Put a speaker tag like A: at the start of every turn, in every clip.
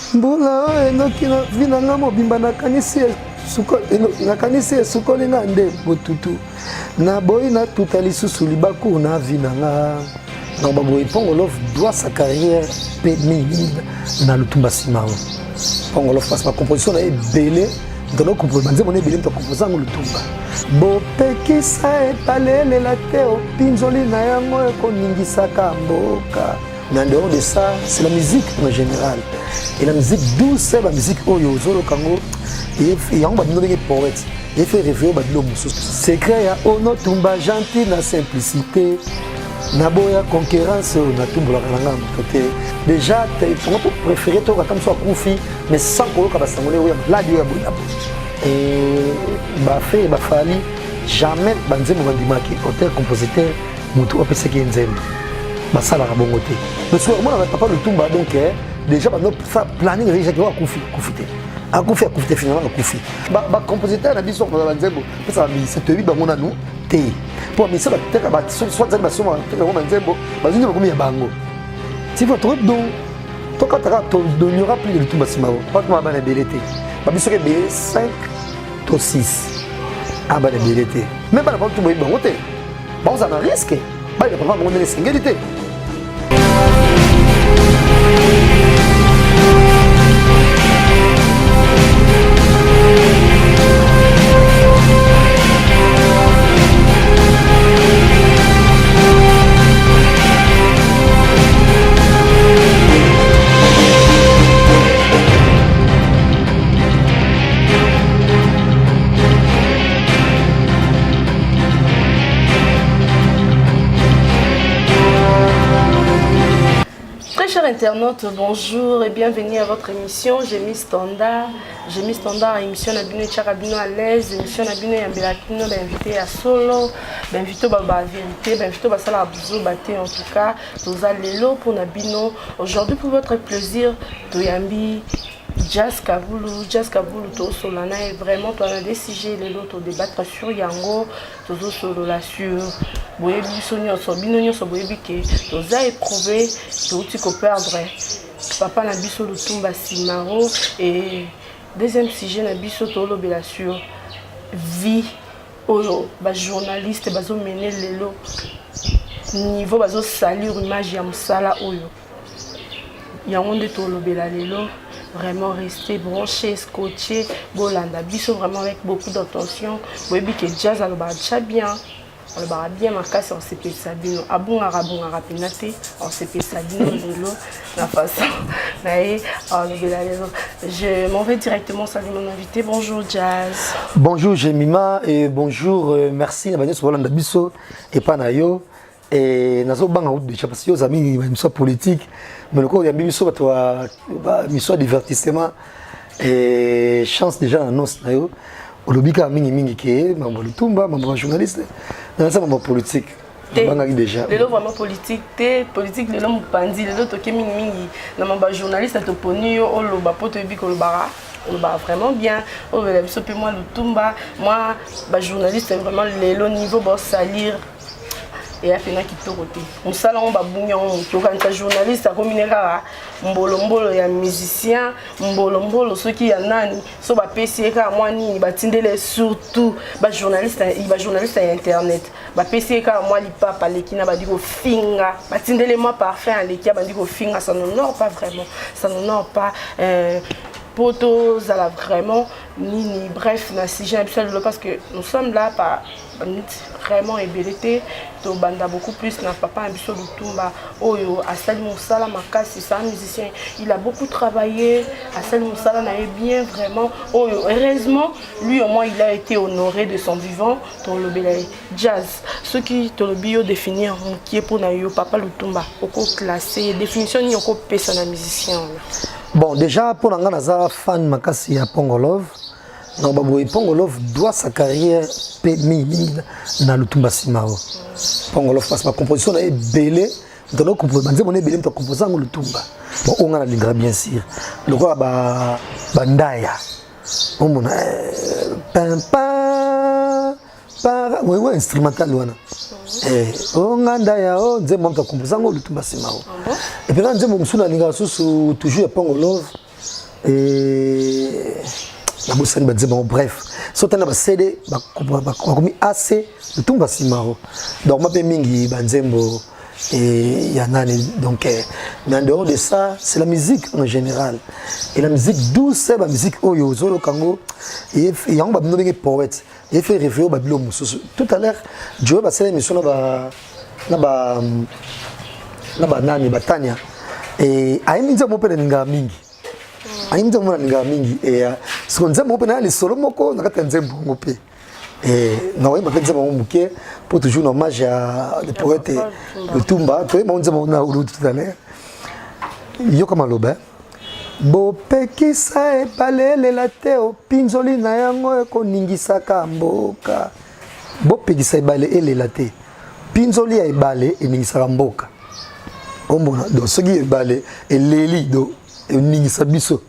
A: Mbula oyo enoki na vi na nga mobimba nakanisi esukoli nga nde botutu naboyi natuta lisusu libaku na vi na nga donc baboyi Pongo Love doit sa carrière mpe mingi na Lutumba Simaro Pongo Love parce bacomposition na ye ebele moto anokompose banzembo na ebele moto akompose yango Lutumba bopekisa epalelela te opinzoli na yango ekoningisaka mboka. Mais en dehors de ça, c'est la musique en général. Et la musique douce, la musique oyo ozoloka yango yango babino ndenge poète efe réveille babilo mosusu. Secret ya ono tumba gentil na simplicité naboya concurrence oyo natumbolaka na ngai moto te déjà tongo to préféré toyoka mosu akufi mais sans koyoka basango oyo ya maladi oyo ya boye na boye bafe bafali jamais banzembo bandimaki auteur compositeur moto apesaki ye nzembo basalaka bongo te mais soki omonaka papa Lutumba donc eh, déjà bando sa planning ezalaki jaki akufi akufi te akufi akufi te finalement akufi bacompositeur na biso kozala banzembo pesa bamusicien toyebi bango nanu te mpo bamusicien bateka soit zali basoma bateka bango banzembo bazwi nde bakomi ya bango ti faut donc tokataka il n'y aura plus de Lutumba Simaro patuma bana ebele te babiso ebele 5 to 6 abana ebele te me bana papa Lutumba oyebi bango te bakozala na risque balela papa bango ndenge esengeli te.
B: Très chers internautes, bonjour et bienvenue à votre émission J'ai mis standard. J'ai mis standard émission na bino etiaka bino à l'aise, émission na bino yambela bino ba invité ya solo, ba invité ba ba vérité, ba invité basala buzoba te en tout cas, toza lelo pour na bino. Aujourd'hui pour votre plaisir, toyambi Jazz Kabulu, Jazz Kabulu tosolola na ye vraiment toza na des sujets lelo todébattre sur yango tozosolola sur boyebi biso nyonso bino nyonso boyebi ke toza éprouvé touti koperdre papa na biso Lutumba Simaro et deuxième sujet na biso tolobela sur vie oyo bajournaliste bazomene lelo niveau bazosalir image ya mosala oyo yango nde tolobela lelo. Vraiment rester branché, scotché, bolanda biso vraiment avec beaucoup d'attention. Boyebi ke Jazz alobaka déjà bien, alobaka bien makasi osepelisa bino, abungaka abungaka mpena te, osepelisa bino lelo na façon na ye alobela lelo. Je m'en vais directement saluer mon invité. Bonjour Jazz.
A: Bonjour Jemima et bonjour, euh, merci na banyo bolanda biso epa na yo. Et nazobanga kutu déjà parce que yo oza mingi ba émission politique mais lokola oyambi biso bato ya ba émission ya divertissement et chance déjà na annonce na yo olobi kaka mingimingi ke mambo ya Lutumba, mambo ya journaliste nasa mambo ya politique nabangaki déjà.
B: Lelo vraiment politique te, politique lelo mopanzi, lelo toke mingimingi na mambo ya journaliste. Toponi yo oloba mpo toyebi kolobaka, olobaka vraiment bien. Olobela biso mpe mwa Lutumba, mwa bajournaliste vraiment lelo niveau baosalir eya mpena kitoko te. Mosala yango babungi yango moke, okanisa journaliste akomi ne kaka mbolombolo ya musicien, mbolombolo soki ya nani, so bapesi ye kaka mwa nini batindele, surtout bajournaliste, bajournaliste ya internet, bapesi ye kaka mwa lipapa aleki na bandi kofinga, batindele mwa parfum aleki abandi kofinga. Ça n'honore pas vraiment, ça n'honore pas po tozala vraiment nini. Bref, na sujet na biso ya lelo, parce que nous sommes là par vraiment ebele te, tobanda beaucoup plus na papa na biso Lutumba oyo asali mosala makasi. C'est un musicien, il a beaucoup travaillé, asali mosala na ye bien vraiment oyo heureusement lui au moins il a été honoré de son vivant. Tolobela ye. Jazz, soki tolobi yo définir mokie mpona yo papa Lutumba, okoclasse définition nini okopesa na musicien wana?
A: Bon, déjà mpo na nga naza fan makasi ya Pongo Love. Donc baboye Pongo Love doit sa carrière mpe mingimingi na Lutumba Simaro Pongo Love parce que bacomposition na ye ebele moto anokompose banzembo na ebele moto akompose yango Lutumba. Bon, oyo nga nalingaka bien sûr lokola bandaya omona pimpa wewe instrumental wana o nga ndaya o nzembo moto akomposa yango Lutumba Simaro. Et puis na nzembo mosusu nalingaka susu toujours ya Pongo Love. Nabosani banzembo yango. Bref, so otali na baCD, bakomi AC Lutumba Simaro. Donc ma mpe mingi banzembo ya nani. Donc mais en dehors de ça, c'est la musique en général et la musique douce, bamusique oyo ozoloka yango, yango babino ndenge poète efe rêver oyo babilo mosusu. Tout à l'heure joe basala émission na banani, batania, ayembi nzembo mpe nalingaka mingi, ayembi nzembo mpo nalingaka mingi. Siko nzembo mpe na lisolo moko na kati ya nzembo yango mpe nakoyemba mpe nzembo yango moke mpo toujours na hommage ya le poète Lutumba. Toyemba ngo nzembo na ulu tout à l'heure. Yoka maloba: bopekisa ebale te, opinzoli na yango ekoningisaka mboka. Bopekisa ebale elela te, pinzoli ya ebale eningisaka mboka. Omona, donc soki ebale eleli, do eningisa biso,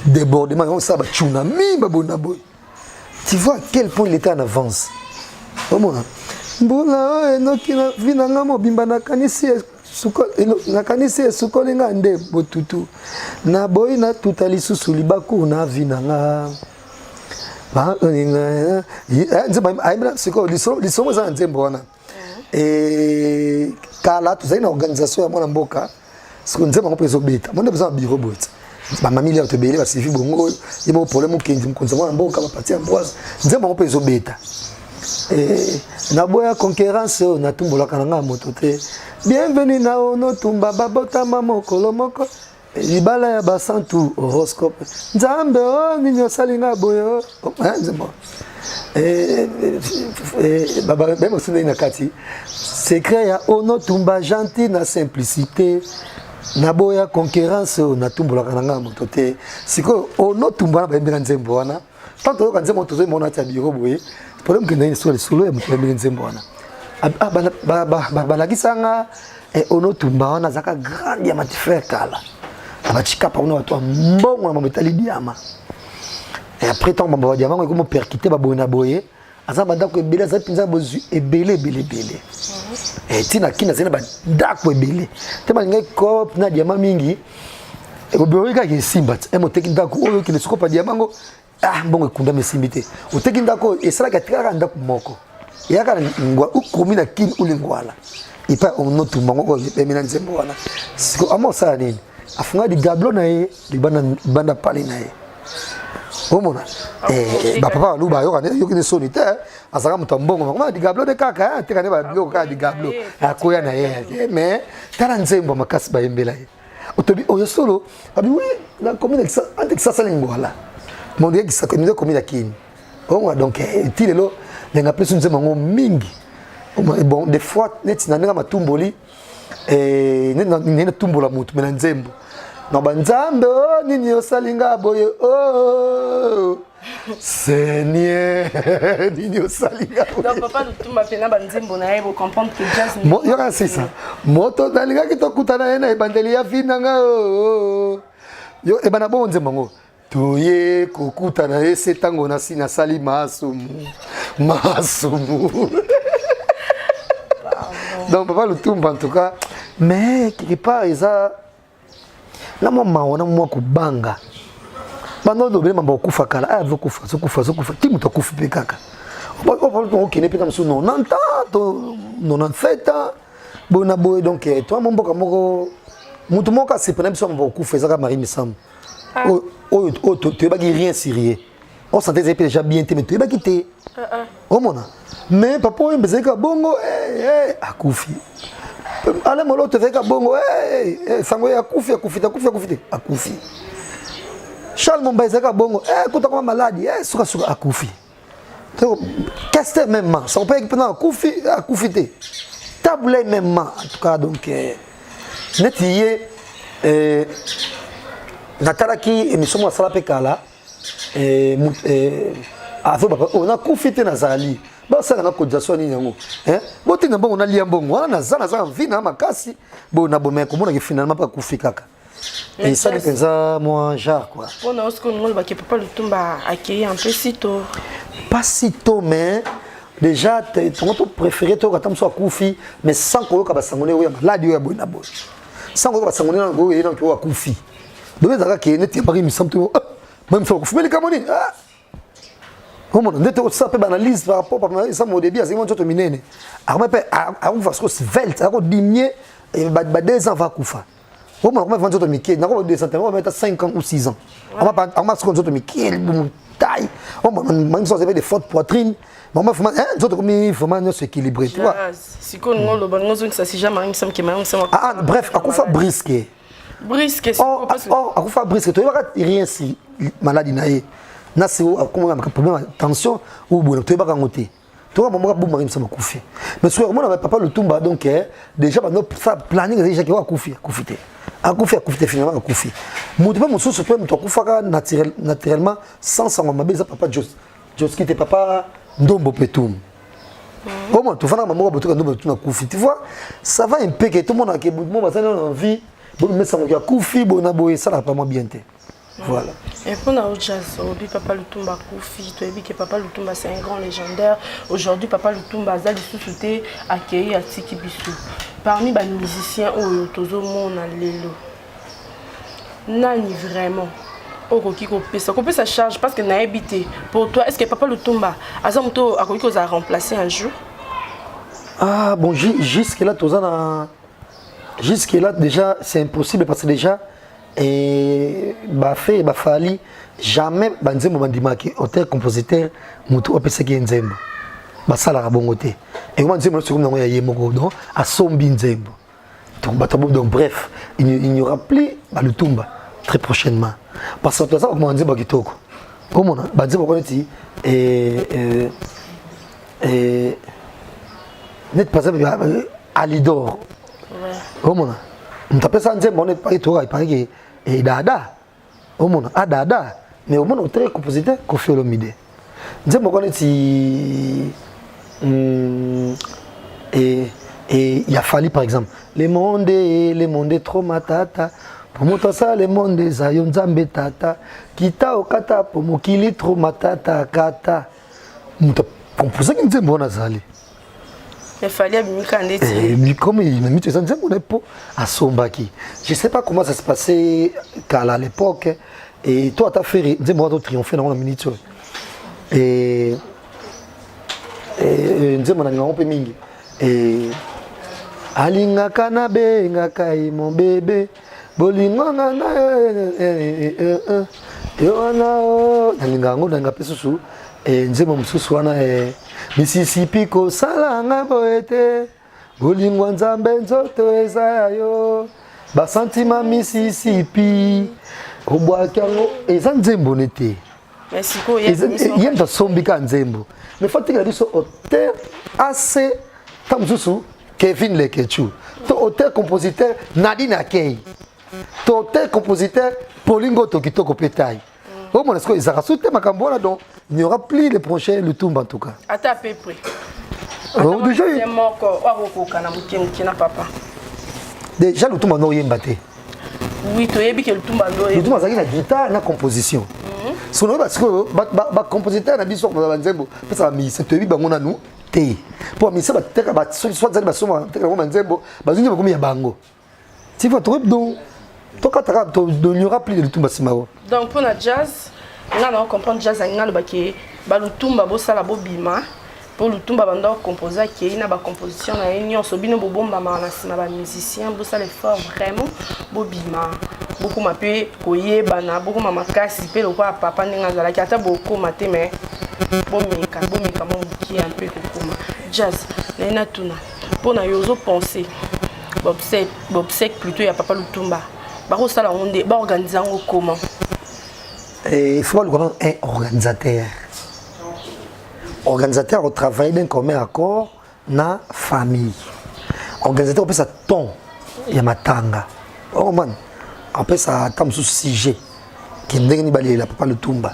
A: débordement yango osala batsunami, babona boye. Tu vois à quel point il était en avance. Omona mbula oyo enoki na vie na nga mobimba, nakanisi esukoli nga nde botutu, naboyi natuta lisusu libaku na vie na nga. Nzembo ayembela sikoyo, lisolo eza na nzembo wana. Kala tozali na organisation ya mwana mboka. Sikoyo nzembo yango mpe ezobeta mo nde boza na bureau boye ti bamamili ya bato ebele, basivi bongo ye moko problème, okendi mokonzi ya mwana mboka, bapati Ambroise, nzembo yango mpe ezobeta. Naboya concurrence oyo natumbolaka na ngai moto te. Bienvenu na Onotumba, babotama mokolo moko, libala ya basantu, horoscope. Nzambe o nini osali nga boye? Nzembo bamosu ndenge na kati secret ya Onotumba, gentil na simplicité. Naboya concurrence oyo natumbolaka na ngai moto te. Sikoyo Onotumba wana bayembela nzembo wana. Tant toyoka nzembo, tozoyemona ati ya bureau boye, problème kende nini? Lisolo ya moto bayembeli nzembo wana, balakisanga Onotumba wana azalaka grand diamantifère kala na bacikapa kuna, bato ya mbongo na mambo etali diamant. Et après, ntango mambo ya diamant ngo ekomo percuter baboye na boye, aza bandako ebele, aza mpenza bozwi ebele ebele ebele. Ntina kini azali na bandako ebele te, balingaki coop na diamant mingi, oboyi kaka esimba ti moteki ndako oyo okende sikopa diamant ngo, ah, mbongo ekundami, esimbi te. Oteki ndako oyo esalaki, atikaka ndako moko eyaka na ukomi na Kini ulingwala epai Onotumba ngo oyo epemi na nzembo wana. Siko ama osala nini? Afunga ligablo na ye libanda pale na ye. Omona bapapa baluba ayoki ne soni te, azalaka moto ya mbongo, makoma ligablo nde kaka ateka nde babiloko kaka ligablo, akoya na ye. Mais tala nzembo makasi bayembela ye, otobi oyo solo abi wi na commune ante Kisasa lingwala monde ya commune ya Kini. Omona, donc ti lelo ndenge apesi nzembo yango mingi. Bon, des fois neti na ndenge matumboli, ndenge natumbola motu me na nzembo na banzambe o nini osali nga boye, o Seigneur nini osali nga.
B: Donc papa Lutumba mpena banzembo na ye, bocomprendre que jazz
A: Yoka sisa moto nalingaki tokutana ye na ebandeli ya vie na nga yo ebanda bongo nzembo yango, toye kokutana ye se ntango nasi nasali masumu masumu. Donc papa Lutumba, en tout cas, mais quelque part eza na mwa mawa na mwa kobanga. Bando olobele mambo okufa kala, aya azokufa, azokufa, azokufa ti moto akufi mpe kaka okende mpe ta mosusu 90 ans to 97 ans, boye na boye. Donc toa mo mboka moko, motu moko asepela biso mambo okufa ezaka Marie Misamu oyo toyebaki rien sur ye. On sentait ezali mpe déjà bien te, mais toyebaki te. Omona, mais papa oyo ezalaki ka bongo, akufi. Ale Moloto ezalaki ka bongo, sango ye akufi, akufi te, akufi, akufi te, akufi. Charles Momba ezalaki ka bongo, kuta koma maladi, sukasuka akufi. Kester mêmement, sango mpe mpena akufi, akufi te. Tabuley mêmement. En tout cas, donc neti ye, natalaki émission moko asala mpe kala, azoba oyo nakufi te, nazali basalanga cotisation nini yango, botinga mbongo, nalia mbongo wana, naza mvi na makasi boye na bomaya, komonaki finalement mpe akufi kaka. Esali mpenza mwa genre quoi.
B: Mpona osiko olingo olobaki papa Lutumba akei un peu si tôt?
A: Pas si tôt, mais déjà tongo to préféré toyoka ata mosu akufi, mais sans koyoka basango nde oyo ya maladi oyo ya boye na boye, sans koyoka basango nde oyo ye oyo akufi. Donc ezalaka ke neti yambaki misambo to même so akufumeli kamo nini. Ah! Omona nde tokosala mpe baanalyse par rapport papa au début azalaki mwa nzoto minene, akoma mpe akokufa siko svelte, akodimie ba 2 ans va akufa. Omona akoma nzoto mike, nakoma 2 ans te, akoma ata 5 ans ou 6 ans, akoma siko nzoto mike, taille. Omona miso azali de forte poitrine, mama vraiment nzoto komi vraiment nyonso équilibré, tu vois.
B: Sikoyo ningo oloba ningo ozongisa sija Marie Misamu ke Marie Misamu.
A: Ah, ah, bref, akufa brusque.
B: Brusque.
A: Or, or akufa brusque, toyebaka rien si maladie na ye na se akoma problème ya tension ou boye, toyebaka yango te. Toka mama bu Marie Misamu akufi, mais soki omona papa Lutumba, donc déjà bando sa planning ezali déjà ke akufi, akufi te, akufi, akufi te, finalement akufi. Moto mpe mosusu mpe moto akufaka naturellement sans sango mabe eza papa Jos Joski te, papa Ndombo Petum. Omona tofandaka mamoko botoka Ndombo Petum akufi, tu vois, ça va un peu ke tomona ke mo bazali na vie bomimesango akufi boye na boye, esalaka pa mwa bien te, voilà.
B: Et mpona Ojaz, olobi papa Lutumba akufi, toyebi ke papa Lutumba, c'est un grand légendaire. Aujourd'hui papa Lutumba aza lisusu te, akei, atiki biso. Parmi bamusicien oyo tozomona lelo, nani vraiment okoki kopesa charge? Parce que nayebi te, pour toi, est ce que papa Lutumba aza moto akoki kozala remplacer un jour?
A: Ah bon, jusque là toza na, jusque là déjà c'est impossible, parce que déjà et bafe bafali jamais banzembo bandimaki auteur compositeur moto apesaki ye nzembo, basalaka bongo te. Ekoma nzembo nyonso ekomi nango ya ye moko, donc asombi nzembo. Donc bato, donc bref, il n'y aura plus balutumba très prochainement, parce que toza kokoma nzembo ya kitoko. Omona banzembo ko neti neti par exemple Alidor, omona moto apesa nzembo wana epaki toyoka epaki edada, omona adada, mais omona auteur compositeur Koffi Olomide. Nzembo ko neti et ya Fally par exemple, le monde, le monde est trop matata, po moto asala le monde eza yo Nzambe tata, kita okata po mokili trop matata kata. Moto composaki nzembo wana azali
B: Fally abimika ndeti.
A: Comme mito eza nzembo na po asombaki, je sais pas comment ça se passait kala à l'époque. Et to ata Ferre, nzembo wana totriomphe nango na minute oyo. Et nzembo na lingango mpe mingi alingaka nabengaka ye mon bébé, bolingo nga na yo wana nalinga yango. Nalinga mpe susu nzembo mosusu wana, Misisipi kosalanga boye te, bolingo Nzambe nzoto eza ya yo, basantima Misisipi obwaki yango, eza nzembo ne te. Ye moto asombi kaka nzembo, mais faut atikela biso auteur ac ta mosusu Kevin Lekechu, to auteur compositeur Nadine Akei, to auteur compositeur Polingo to kitoko mpe tai. Omona sikoyo ezalaka su te makambo wana, donc il n'y aura plus le prochain Lutumba en tout cas.
B: Ata à peu près.
A: Oh, déjà
B: moko oyo akokoka na moke moke na papa.
A: Déjà Lutumba ndo oyemba te.
B: Oui, toyebi ke Lutumba ndo.
A: Lutumba azalaki na guitare na composition. Soki oyoba sikoyo bacompositeur na biso kozala banzembo pesa bamusicien, toyebi bango nanu te, mpo bamusicien bateka soit zali basoma, bateka bango banzembo, bazwi nde bakomi ya bango. Tu vois, toyebi, donc tokataka, il n'y aura plus de Lutumba nsima.
B: Donc mpona Jazz, nga na comprendre Jazz alingi alobaki balutumba bosala bobima mpo Lutumba banda ocompose, akei na bacomposition na ye nyonso, bino bobombamaka na nsima bamusicien. Bosala effort vraiment, bobima, bokóma mpe koyebana, bokóma makasi mpe lokola papa ndenge azalaki. Ata bokóma te, mais bomeka, bomeka mwa mokie mpe kokóma. Jazz, naye natuna, mpo na yo ozopense baobsèques plutôt ya papa Lutumba bakosala yango nde baorganize yango comment?
A: Il faut baluka un organisateur, organisateur akotravailler d'un commun accord na famille. Organisateur opesa ton ya matanga, okomana apesa ata mosusu sujet ke ndenge nini balela papa Lutumba.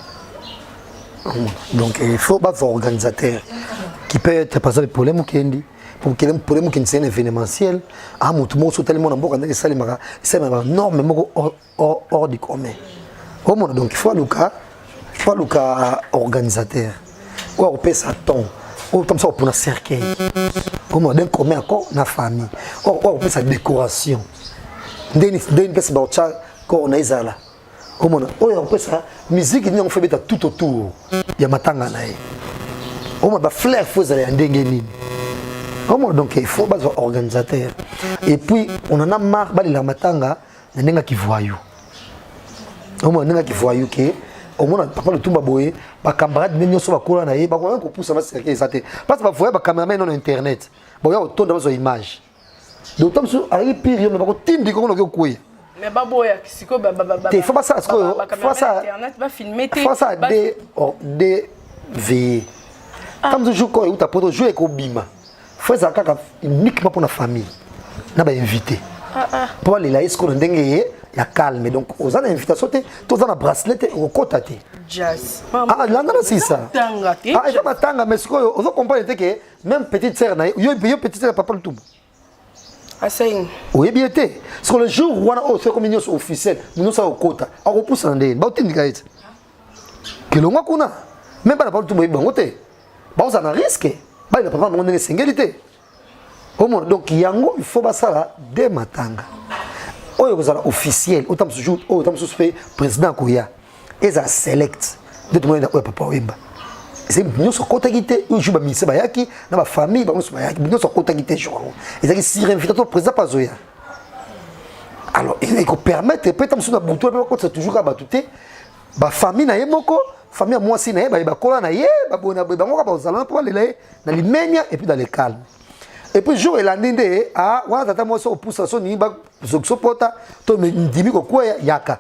A: Donc il faut bazwa organisateur qui peut être par exemple Problème Okendi, Problème Okendi, c'est un événementiel. A motu moko so otali mona mboka ndenge esalemaka, esalemaka norme moko hors du commun, omona. Donc il faut aluka organisateur oyo akopesa ton, oyo tamisa kopona cercueil, omona, d'un commun accord na famille, oyo akopesa décoration ndeni ndeni mpesi baotya corps na ezala. Omona oyo akopesa musique nini yango faut ebeta tout autour ya matanga na ye. Omona ba fleurs faut ezala ya ndenge nini. Omona donc il faut bazwa organisateur. Et puis on en a marre balela matanga na ndenge ya kivoyou. Omona ndenge ya kivoyou ke omona papa Lutumba boye ba camarade ne nyonso bakola na ye bakoki kopusa baserke eza te parce que bavoya ba cameraman non internet boya kotonda bazwa image. Donc ntango mosusu azalaki pire yo me bakotindi kongo noki okweya.
B: Mais baboya sikoyo
A: te faut basala sikoyo faut basala de veille ntango mosusu jour koyo euta poto jour ekobima faut ezala kaka uniquement mpona famille na bainvité mpo balela ye sikoyo na ndenge ye ya calme. Donc oza na invitation te to oza na bracelet te, okokota te. Landa na sisa eza matanga. Mais sikoyo ozo comprendre te ke même petite sœur na ye, yo petite sœur ya papa Lutumba
B: Aseng.
A: Oyebi ye te. Siko le jour wana oyo soki ekomi nyonso officiel, nyonso akokota, akopusana ndenge baotindika ye te kelongwa kuna. Même bana papa Lutumba oyebi bango te, baozala na risque balela papa bango ndenge esengeli te. Omona, donc yango il faut basala de matanga oyo ekozala officiel ota mosusu, oyo ota mosusu mpe président akoya, ezala select nde tomoni oyo papa oyeba ezali nyonso akotaki te. Oyo jour baministre bayaki na bafamille bango nyonso bayaki, nyonso akotaki te. Jour yango ezalaki sur invitation, président mpe azoya. Alors ekopermettre mpe ta mosusu na butu mpe bakotisa toujours kaka bato te, bafamille na ye moko, famille ya mwasi na ye, baye bakola na ye, baboye na boye, bango kaka bazala mpo balela ye na limemia et puis dans le calme. Et puis jour elandi nde ah, wana tata mwasi opusa so nini, bazokisa pota to ndimi kokweya yaka.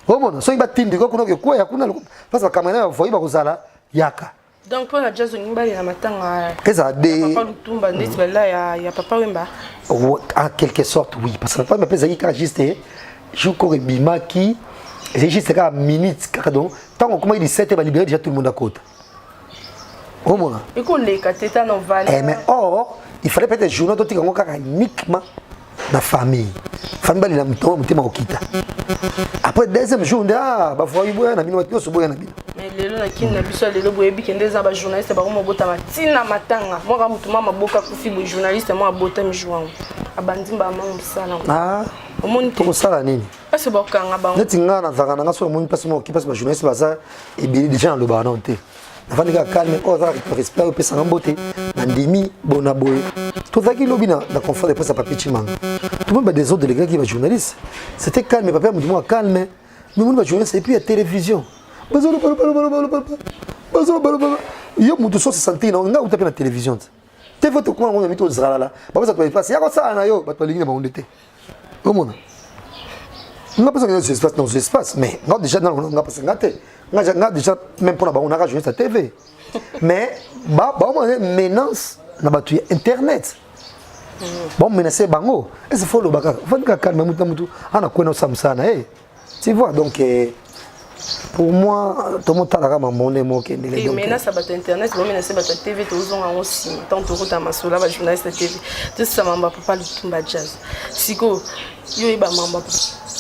A: Omona soki batindika kuna okekweya kuna place bakamera bavoyi bakozala yaka.
B: Donc mpona Jazz, olingi balela matanga
A: ezala de
B: papa Lutumba ndeti balela ya papa Wemba?
A: En quelque sorte oui, parce que papa Wemba mpe ezalaki kaka juste jour koko ebimaki, ezalaki juste kaka minute kaka. Donc ntango okomaki 17, balibéré déjà tout le monde akota. Omona
B: ekoleka te ta na
A: eh, mais or il fallait peut-être journée totika yango kaka uniquement na famille, famille balela moto motema kokita. Après deuxième jour nde ah, bavoyi boya na bino, bato nyonso boya na bino.
B: Mais lelo na kini na biso ya lelo, boyebi kende eza bajournaliste bango mobotama ntina matanga mwaka motu mwa maboka akufi boye, journaliste mwa abotami jour yango abandi mbama mosala.
A: Ah,
B: omoni te.
A: Tokosala nini?
B: Parce bakokanga bango.
A: Neti nga nazalaka na nga, soki namoni mpasi moko mpasi, bajournaliste baza ebele déjà, nalobaka nano te, navandi kaka calme. Oyo aza respect oyo opesanga mbote, nandimi bona boye. Tozalaki lobi na conférence de presse ya Papi Chimanga, tomoni badésordre elekaki, bajournaliste c'était calme, papi ya motu moko calme, mais moni bajournaliste et puis ya télévision bazolobalobalobalobalo. Yo motu so se sentir na nga uta mpe na télévision te te, faut tokoma nango na mito ozalala bapesa bato baespace ya kosala na yo, bato balingi na bango nde te. Omona nga mpesa nga espace dans espace, mais nga déjà nga mpesa nga te, nga déjà même mpona bango naka journaliste ya TV, mais baomona menace na bato ya internet, baomenace bango. Ese faut oloba kaka, ofandi kaka calme, mutu na mutu ana kwena osala mosala na ye, tu vois. Donc pour moi tomotalaka mambo nde mokendele.
B: Donc menace bato internet, bomenace bato ya TV, tozonga yango nsima ntango tokota masolo ya bajournaliste ya TV. Tosisa mambo ya papa Lutumba Jazz. Sikoyo yo oyeba mambo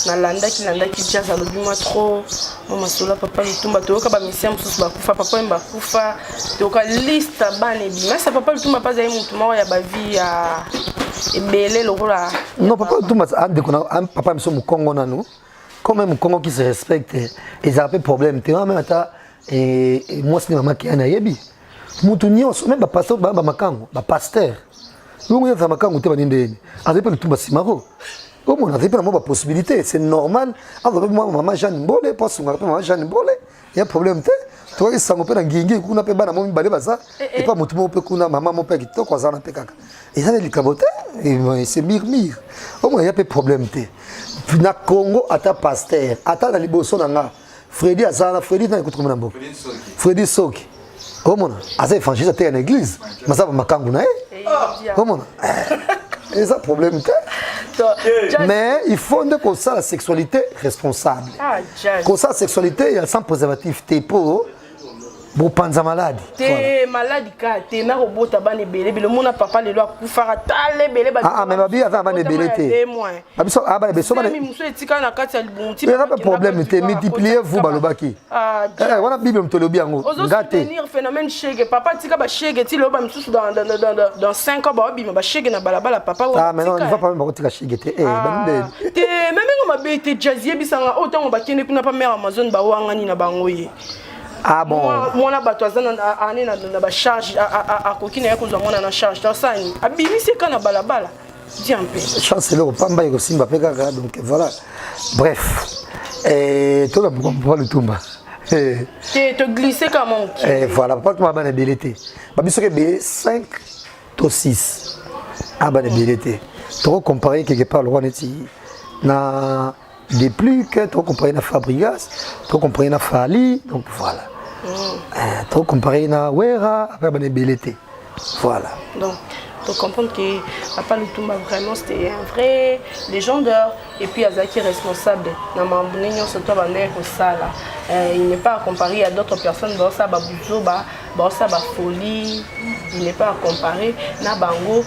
B: nalandaki landaki, Jazz alobi mwa trop mwa masolo ya papa Lutumba. Toyoka bamisia mosusu bakufa, papa oyo bakufa, toyoka liste bana ebima esa papa Lutumba mpe azali motu moko ya bavie ya ebele lokola.
A: Non, papa Lutumba andeko na papa miso mokongo nanu, comme un mokongo qui se respecte, ezala mpe problème te wana. Même ata mwasi nde mama Keani ayebi mutu nyonso, même bapasteur baa bamakango, bapasteur bongo ye azala makango te, bani ndeni azali mpe Lutumba Simaro. Omona azali mpe na mwa bapossibilité, c'est normal azwa mpe mwa mama Jeanne Mbole mpo asungaka mpe mama Jeanne Mbole, ya problème te. Tokaki sango mpe na ngingi kuna mpe bana mo mibale baza epa motu moko mpe kuna, mama mo mpe ya kitoko aza wana mpe kaka, eza na likambo te, c'est murmure. Omona ya mpe problème te na Congo. Ata pasteur ata na liboso na nga Fredi aza na Fredi na ekutu na mboka Fredi Soki, omona aza évangéliste, ateya na église, maza bamakangu na ye, omona eza problème te. Mais il faut nde kosala sexualité responsable, kosala sexualité ya sans préservatif te, po Bopanza maladi.
B: Te, maladi ka te, nakobota bana ebele ebele. Omona papa lelo akufaka, tala ebele.
A: Ah, mais babi aza bana ebele te, babiso ah, bana ebele so bana
B: mosusu etikala na kati ya libumu.
A: Eza mpe problème te, multipliez vous balobaki. Eh, wana Bible moto elobi yango, nga te.
B: Ozosoutenir phénomène shege. Papa, tika bashege ti lelo. Bamisusu dans 5 ans baobima bashege na balabala, papa.
A: Ah, mais non, il va pas même bakotika shege te. Eh, bande
B: te, memengo mabe te. Jazz, yebisanga oyo ntango bakende kuna pa mare Amazon, bawangani na bango ye.
A: Ah bon.
B: Mwana bato aza ane na bacharge, akoki na ye kozwa mwana na charge tosani, abimisi eka na balabala dia mpe.
A: Chance eloko pamba ekosimba mpe kaka. Donc voilà, bref, toza papa Lutumba.
B: Te, toglisse kama moke.
A: Voilà, papa Lutumba bana ebele te. Babi soki ebele 5 to 6, a bana ebele te. Tokocompare quelque part lokwa neti na Deplick, tokocompare na Fabrigas, tokocompare na Fali. Donc voilà, tokocompare na Wera, après bana ebele te. Voilà.
B: Donc to comprendre que papa Lutumba vraiment, c'était un vrai légendaire et puis azalaki responsable na makambo nde nyonso to bandaki kosala. Il n'est pas à comparer à d'autres personnes baosala babuzoba, baosala bafolie. Il n'est pas à comparer na bango.